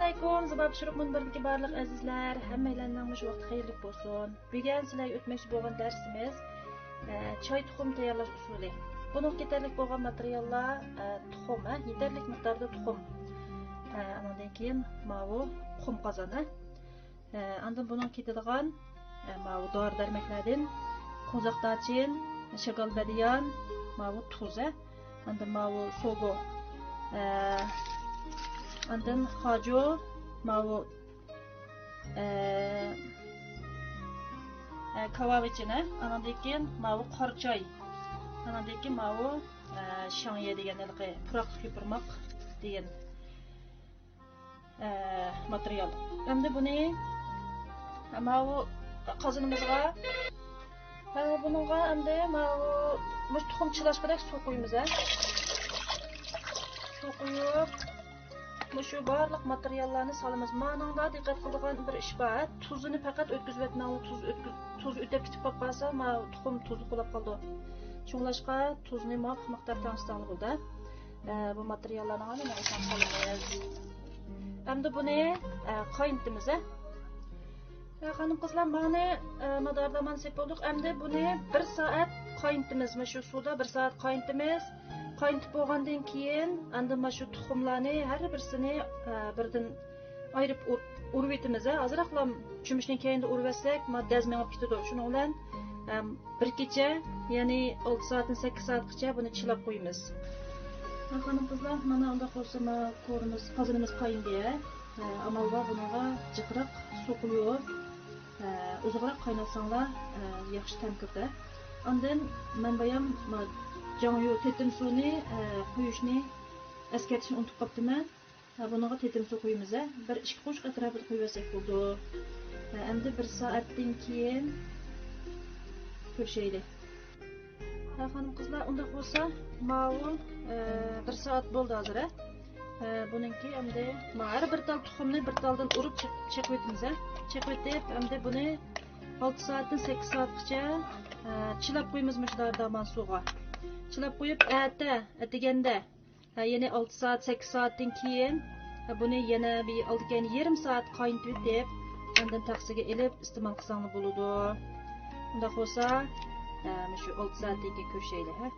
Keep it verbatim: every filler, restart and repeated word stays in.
ئەسسالامۇئەلەيكۇم، زىبا پىشۇرۇق مۇنبىرىدىكى بارلىق ئەزىزلەر، ھەممەيلەننىڭ مۇشۇ ۋاقتى خەيرلىك بولسۇن. بۈگۈن سىلەرگە ئۆتمەكچى بولغان دەرسىمىز، ئە، چاي تۇخۇم تەييارلاش ئۇسۇلى. بۇنىڭغا كېتەرلىك بولغان ماتېرىياللار، ئە، تۇخۇم، ھە، يېتەرلىك مىقداردا تۇخۇم. ئە، ئانىڭدىن كېيىن ماۋۇ قۇم قازان، ھە. ئە، ئاندىن بۇنىڭغا كېتىدىغان، ئە، ماۋۇ دورا دەرمەكلەردىن قوزاق دارچىن، شاكال بەدىيان، ماۋۇ تۇز، ھە. ئاندىن ماۋۇ سوگو، ئە، ئاندىن خاجۇ، ماۋۇ، ئە، ئە، كاۋاۋىچىن، ھە. ئانىڭدىن كېيىن ماۋۇ قارىچاي، ئانىڭدىن كېيىن ماۋۇ، ئە، شاڭيې دېگەن ھېلىقى پۇراقلىق يوپۇرماق دېگەن ئە، ماتېرىيال. ئەمدى بۇنى ماۋۇ قازىنىمىزغا، ھە، بۇنىڭغا ئەمدى ماۋۇ مۇشۇ تۇخۇم چىلاشقۇدەك سۇ قۇيىمىز، ھە. سۇ قۇيۇپ، مۇشۇ بارلىق ماتېرىياللارنى سالىمىز. مانىڭدا دىققەت قىلىدىغان بىر ئىش بار. تۇزىنى پەقەت ئۆتكۈزۈۋەتمەڭلار. تۇز ئۆتكۈز-، تۇز ئۆتۈپ كېتىپ قالىپ قالسا، ماۋۇ تۇخۇم تۇزلۇق بولۇپ قالىدۇ. شۇڭلاشقا تۇزنى مۇۋاپىق مىقدار تەڭشىسەڭلار بولىدۇ. ئە، بۇ ماتېرىياللارنى مانا مۇشۇنداق سالىمىز. ئەمدى بۇنى، ئە، قاينىتىمىز، ھە. ئە، خانىم قىزلار، مانا، ئە، ماداردا مانا سېلىپ بولدۇق. ئەمدى بۇنى بىر سائەت قاينىتىمىز. مانا شۇ سۇدا بىر سائەت قاينىتىمىز. قاينىتىپ بولغاندىن كېيىن، ئاندىن مانا شۇ تۇخۇملارنى ھەر بىرسىنى، ئە، بىردىن ئايرىپ ئۇر-، ئۇرۇۋېتىمىز، ھە. ئازراقلا چۆمۈچنىڭ كەينىدە ئۇرۇۋەتسەك، ما دەز مېڭىپ كېتىدۇ. شۇنىڭ بىلەن، ئەم، بىر كېچە، يەنى ئالتە سائەتتىن سەككىز سائەتقىچە بۇنى چىلاپ قويىمىز. ھە، خانىم قىزلار، مانا ئۇنداق بولسا، ما كورىمىز، قازىنىمىز قاينىدى، ھە. ئە، ئامال بار بۇنىڭغا جىقراق سۇ قۇيۇپ، ئە، ئۇزاقراق قايناتساڭلار، ئە، ياخشى تەم كىرىدۇ. ئاندىن مەن بايام، ما، جاڭيۇ تېتىم سۇنى، ئە، قۇيۇشنى ئەسكەرتىشنى ئۇنتۇپ قاپتىمەن. ھە، بۇنىڭغا تېتىم سۇ قۇيىمىز، ھە. بىر ئىككى قوشۇق ئەتراپىدا قۇيۇۋەتسەك بولىدۇ. ھە، ئەمدى بىر سائەتتىن كېيىن كۆرۈشەيلى. ھە، خانىم قىزلار، ئۇنداق بولسا، ماۋۇ، ئە، بىر سائەت بولدى ھازىر، ھە. ھە، بۇنىڭكى ئەمدى ما ھەر بىر تال تۇخۇمنى بىر تالدىن ئۇرۇپ چېق-، چېقىۋېتىمىز، ھە. چېقىۋېتىپ، ئەمدى بۇنى ئالتە سائەتتىن سەككىز سائەتقىچە، ئە، چىلاپ قويىمىز مۇشۇ دامان سۇغا. چىلاپ قويۇپ، ئەتە، ئەتىگەندە، ھە، يەنى ئالتە سائەت، سەككىز سائەتتىن كېيىن، ھە، بۇنى يەنە بىر ئالدى كەينى يېرىم سائەت قاينىتىۋېتىپ، ئاندىن تەخسىگە ئېلىپ ئىستېمال قىلساڭلار بولىدۇ. ئۇنداق بولسا، ھە، مۇشۇ ئالتە سائەتتىن كېيىن كۆرۈشەيلى، ھە.